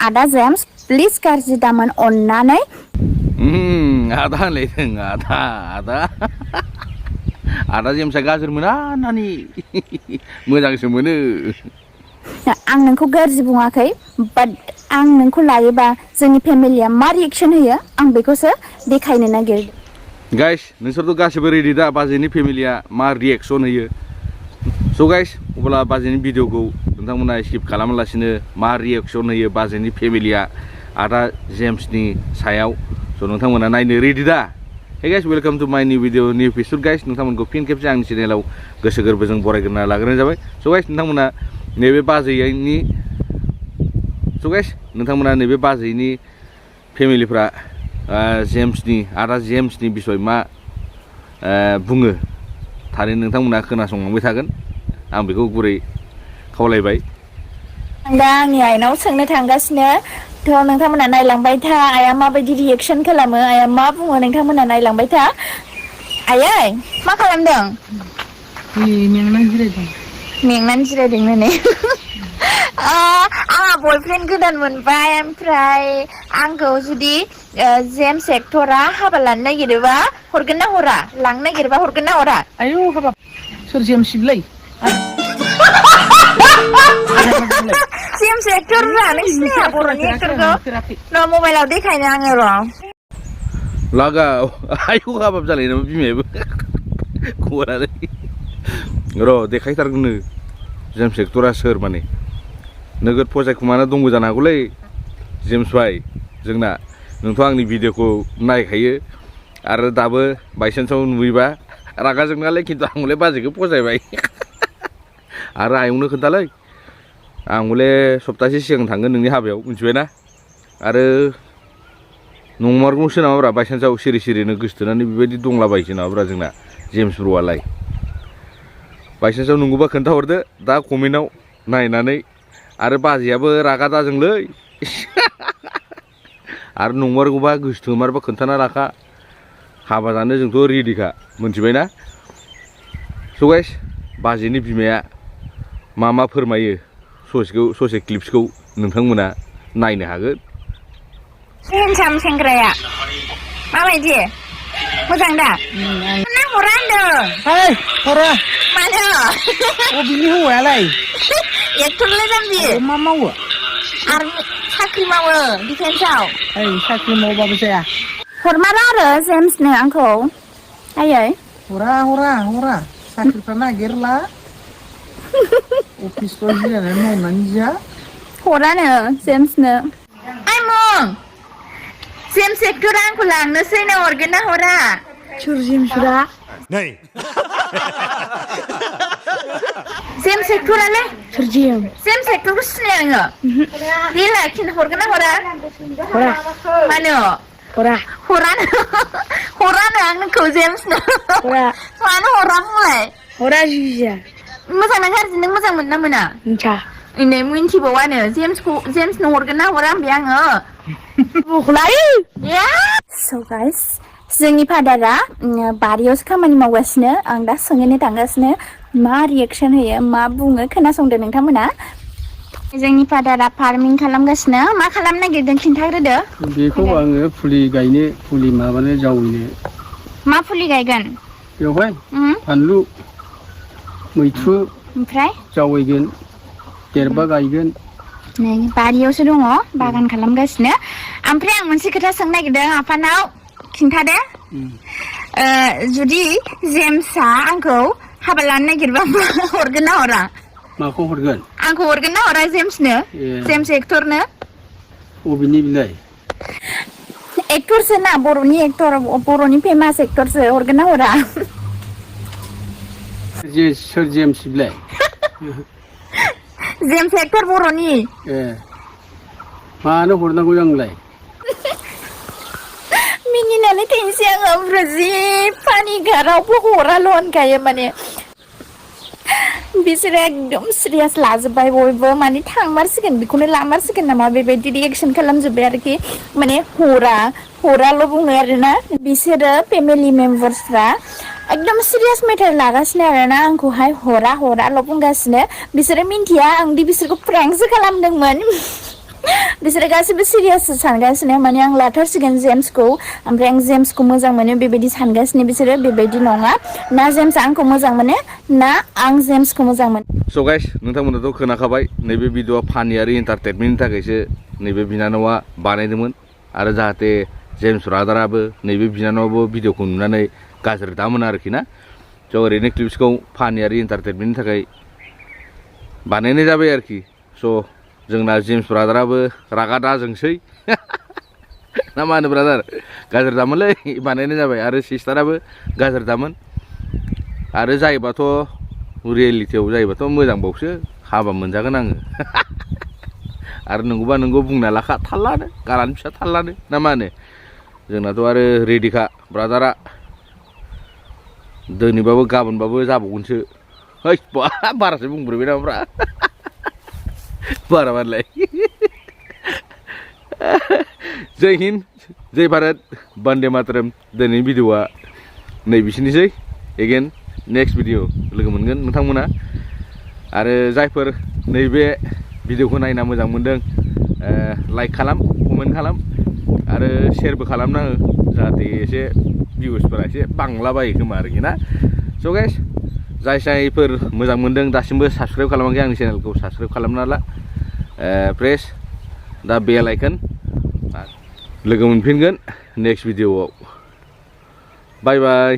आदा James please गाज्रि दामोन अननानै आदा होनलायदों आदा आदा जेम्सआ गाज्रि मोना नानि मोजांसो मोनो आं नोंखौ गाज्रि बुङाखै बाट आं नोंखौ लायोबा जोंनि फेमिलिया मा रिएक्सन होयो आं बेखौसो देखायनो नागिरदों गाइस नोंसोरथ' गासिबो रेडि दा बाजैनि फेमिलिया मा रिएक्सन होयो स' गाइस अब्ला बाजैनि भिडिअखौ नोंथांमोना स्किप खालामालासिनो मा रिएक्सन होयो बाजैनि फेमिलिया आदा जेम्सनि सायाव स' नोंथांमोना नायनो रेडि दा hey guys welcome to my new video new episode guys नोंथांमोनखौ फिन खेबसे आंनि चेनेलाव गोसो गोरबोजों बरायग्रोना लाग्रोनाय जाबाय स' गाइस नोंथांमोना नैबे बाजैनि फेमिलिफ्रा जेम्सनि आदा जेम्सनि बिसय मा बुङो थारैनो नोंथांमोना खोनासंलांबाय थागोन आं बेखौ गुरै खावलायबाय आं दा आंनि आइनाव सोंनो थांगासिनो थ' नोंथांमोना नायलांबाय था आइया माबायदि रिएक्सन खालामो आइया मा बुङो नोंथांमोना नायलांबाय था आयै मा खालामदों मेंनानै जिरायदों नै आंहा बयफ्रेन्ड गोदान मोनबाय ओमफ्राय आंखौ जुदि जेम्स एक्टरा हाबा लानो नागिरोबा हरगोन ना हरा लांनो नागिरबा हरगोन ना हरा आयौ हाबाब सोर जेम्स सिबलै जेम्स एक्टर नों सिनाया बर'नि एक्टरखौ न' मबाइलाव देखायनो आङो र' लागा आयौ हाबाब जालाय नामा बिमायाबो खबरालै र' देखायथारगोननो जेम्स एक्टरा सोर माने नोगोद फसायखुमाना दंबो जानो हागौलै जेम्स भाई जोंना नोंथ' आंनि भिडिअखौ नायखायो आरो दाबो बायसान्सआव नुयोबा रागा जोंनालै खिन्थु आं हले बाजैखौ फसायबाय आरो आयंनो खोन्थालै आं हले सप्तासे सिगां थांगोन नोंनि हाबायाव मिथिबायना आरो नंमारगौसो नामाब्रा बायसान्सआव सिरि सिरिनो गोसथोनानै बेबायदि दंलाबायसो नामाब्रा जोंना जेम्स ब्र'आलाय बायसान्सआव नंगौबा खोन्थाहरदो दा कमेन्टआव नायनानै आरो बाजैयाबो रागा दाजोंलै आरो नंमारगौबा गोसोथोमारबा खोन्थाना लाखा हाबा जानो जोंथ' रेडिखा मोनथिबायना स' गाइस बाजैनि बिमाया मा फोरमायो ससे क्लिप्सखौ नोंथांमोना नायनो हागोन हेन्डसाम सेंग्राया माबायदि मोजां दा ना हरा होनदों हरा मानो बिनि हौवायालाय एक्टरलाय जाम्बि मा मावो आरो साख्रि मावो डिफेन्सआव साख्रि मावबाबो जाया हरमारा आरो जेम्सनो आंखौ आयै हरा साख्रिफ्रा नागिरला अफिसफ्राव जिरायनानै मावनानै जाया हरानो जेम्सनो आइमं जेम्स एक्टरा आंखौ लांनोसै ना हरगोन ना हरा सोर जेम्सरा जेम्स एक्टरालाय सोर जेम्स एक्टरखौ सिनाया नोङो देलाय खिन्थु हरगोन ना हरा मानो हरानो आंखौ जेम्सनो मानो हरा बुंलाय हरा जिजिया मोजां ना गाज्रि नों मोजां मोन ना मोना नै मिन्थिबावानो जेम्सनो हरगोन ना हरा होनबाय आङो स' गाइस जोंनि फादारा बारियावसो खामानि मावगासिनो आं दा सोंहैनो थांगासिनो मा रिएक्सन होयो मा बुङो खोनासंदो नोंथांमोना जोंनि फादारा फार्मिं खालामगासिनो मा खालामनो नागिरदों खिन्थाग्रोदो बेखौ आङो फुलि गायनो फुलि माबानो जावैनो मा फुलि गायगोन बेवहाय फानलु मैथ्रु ओमफ्राय जावैगोन देरबा गायगोन नै बारियावसो दङ बागान खालामगासिनो ओमफ्राय आं मोनसे खोथा सोंनो नागिरदों आफानाव खिन्थादो जुदि जेम्सआ आंखौ हाबा लानो नागिरबा हरगोन ना हरा माखौ हरगोन आंखौ हरगोन ना हरा जेम्सनो जेम्स एक्टरनो बबेनि बिलाय एक्टरसो ना बर'नि एक्टर बर'नि फेमास एक्टरसो हरगोन ना हरा सोर जेम्स बिलाय जेम्स एक्टर बर'नि मानो हरनांगौ आंलाय मिनिनानै थैनोसै आङो ओमफ्राय जि फानि रावबो हराल' होनखायो माने बिसोरो एकदम सिरियास लाजोब्बाय बयबो माने थांमारसिगोन बेखौनो लामारसिगोन नामा बेबायदि रिएक्सन खालामजोब्बाय आरोखि माने हराल' बुङो आरोना बिसोरो फेमिलि मेम्बार्सफ्रा एकदम सिरियास मेटार लागासिनो आरोना आंखौहाय हराल' बुंगासिनो बिसोरो मिन्थिया आंदि बिसोरखौ प्रेंकसो खालामदोंमोन बिसोरो गासिबो सिरियास सानगासिनो माने आं लाथारसिगोन जेम्सखौ ओमफ्राय आं जेम्सखौ मोजां मोनो बेबायदि सानगासिनो बिसोरो बेबायदि नङा ना जेम्स आंखौ मोजां मोनो ना आं जेम्सखौ मोजां मोनो स' गाइस नोंथांमोनाथ' खोनाखाबाय नैबे भिडिअ'आ फानि आरो इन्टारटेनमेन्टनि थाखायसो नैबे बिनानावा बानायदोंमोन आरो जाहाथे जेम्स ब्रादाराबो नैबे बिनानावाबो भिडिअ'खौ नुनानै गाज्रि दामोन आरोखि ना स' ओरैनो क्लिप्सखौ फानि आरो इन्टारटेनमेन्टनि थाखाय बानायनाय जाबाय आरोखि स' जोंना जेम्स ब्रादाराबो रागा दाजोंसै ना मा होनो ब्रादार गाज्रि दामोनलै बानायनाय जाबाय आरो सिस्टाराबो गाज्रि दामोन आरो जायोबाथ' रियेलिटियाव जायोबाथ' मोजांबावसो हाबा मोनजागोन आङो आरो नंगौबा नोंगौ बुंना लाखा थाल्लानो गालानि फिसा थाल्लानो ना मा होनो जोंनाथ' आरो रेडिखा ब्रादारा दिनैबाबो गाबोनबाबो जाबावगोनसो है बारासो बुंब्रबाय नामाब्रा बारा मानलाय जय हिन्द जय भारत बन्दे मातरम दिनैनि भिडिअ'आ नैबिसिनोसै एगेन नेक्स्ट भिडिअ लोगो मोनगोन नोंथांमोना आरो जायफोर नैबे भिडिअ'खौ नायना मोजां मोनदों लाइक खालाम कमेन्ट खालाम आरो शेयारबो खालामना हो जाहाथे एसे भिउसफोरा एसे बांलाबायो खोमा आरोखि ना स' गाइस जायफोर मोजां मोनदों दासिमबो साबस्क्राइब खालामाखै आंनि चेनेलखौ साबस्क्राइब खालामना ला प्रेस दा बेल आइकन लोगो मोनफिनगोन नेक्स्ट भिडिअ'आव बाय बाय